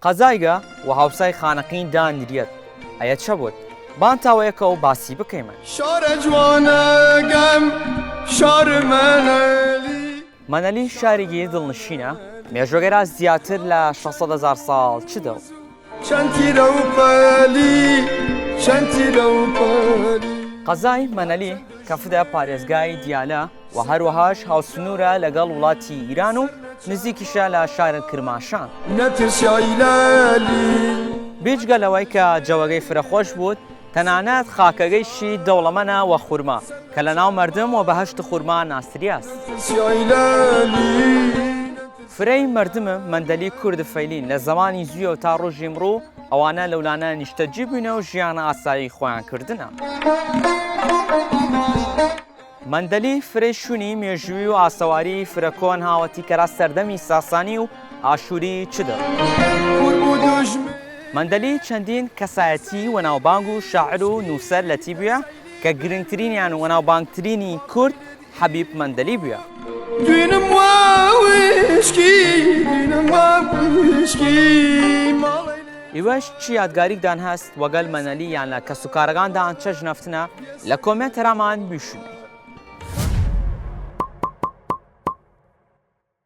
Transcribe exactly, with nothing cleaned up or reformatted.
قەزایگە وە هاوسای خانەقین دانریەێد. ئەیە چە بوود؟ بان تا وەیەکەو باسی بکەیمن. شارە جوانەگەم، شار مەنەلی. مەنەلی شاریگی دڵنشینە، مێژوەگەرا زیاتر لە شەش سەد هەزار ساڵ چدەو. چەن تیرە و پەلی، چەن تیرە و پەلی. قەزای مەنەلی کەفدە پارێزگای دیالە و هەروەهاش هاوسنوورە لەگەڵ وڵاتی ئیران و نزیکیشە لە شار کرماشان. نەترسیای لەلی. بیجگە لەوەی کە جەوەگەی فرە خوەش بوود، تەنانەت خاکەگەیشی دەوڵەمەنە وە خورما، کە لەناو مەردم وە بەهەشت خورما ناسریاس. نەترسیای لەلی. فرەی مەردم مەندەلی کورد فەیلین لە زەمانی زویەو تا رووژ ئمڕوو ئەوانە لەولانە نیشتەجی بوینە و ژیانە ئاسایی خوەیان کردنە. مەندەلی فرەی شوونی مێژووی و ئاسەواری فرە کۆن هاوەتی کەرا سەردەمی ساسانی و ئاشووری چدە. مەندەلی چەندین کەسایەتی وەناوبانگ و شاعر و نووسەر لەتی بویە، کە گرنگترینیان و وەناوبانگترینی کورد حەبیب مەندەلی بویە. دوینم وە وشکی، دوینم وە وشکی ماڵی. ئیوەش چی یادگاریگدان هەست وەگەل مەنەلی یان لە کەسوکارەگاندان چەژنەفتنە؟ لە کۆمێنتەرامان بیشونەی.